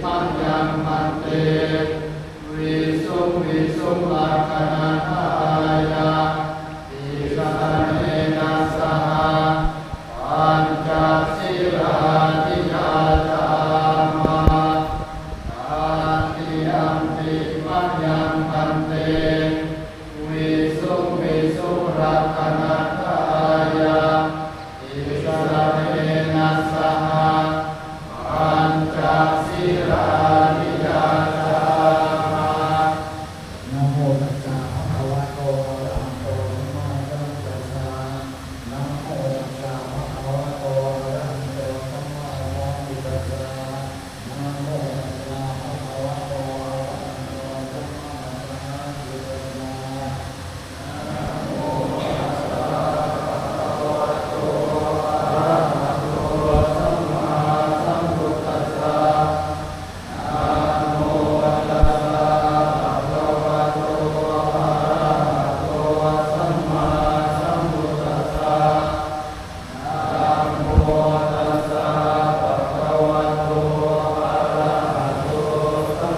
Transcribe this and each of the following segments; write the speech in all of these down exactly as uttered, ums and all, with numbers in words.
Mayaṃ bhante visuṃ visuṃ rakkhaṇatthāya tisaraṇena saha pañca sīlāni yācāma. Tatiyampi mayaṃ bhante visuṃ visuṃ rakkhaṇatthāya tisaraṇena saha pañca sīlāni yācāma. Namo tassa bhagavato arahato sammāsambuddhassa. Namo tassa bhagavato arahato sammāsambuddhassa. Namo tassa bhagavato arahato sammāsambuddhassa.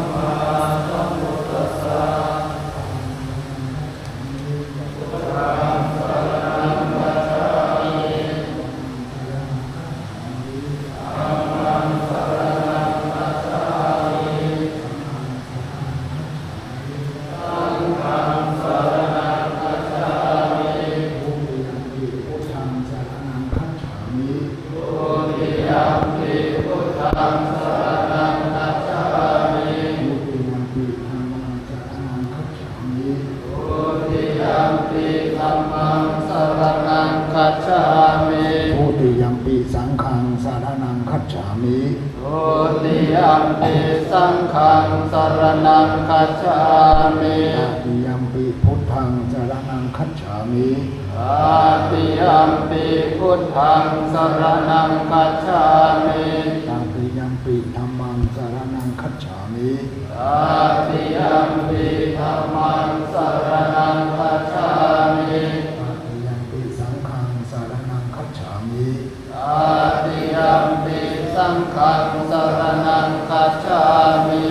Dutiyampi buddhaṃ saraṇaṃ gacchāmi. Dutiyampi buddhaṃ saraṇaṃ gacchāmi. Dutiyampi dhammaṃ saraṇaṃ gacchāmi. Dutiyampi dhammaṃ saraṇaṃ gacchāmi. Dutiyampi saṅghaṃ saraṇaṃ gacchāmi. Dutiyampi saṅghaṃ saraṇaṃ gacchāmi. Tatiyampi buddhaṃ saraṇaṃ gacchāmi. Tatiyampi buddhaṃ saraṇaṃ gacchāmi. Tatiyampi dhammaṃ saraṇaṃ gacchāmi. Tatiyampi dhammaṃ saraṇaṃ gacchāmi. Tatiyampi saṅghaṃ saraṇaṃ gacchāmi. Tatiyampi saṅghaṃ saraṇaṃ gacchāmi.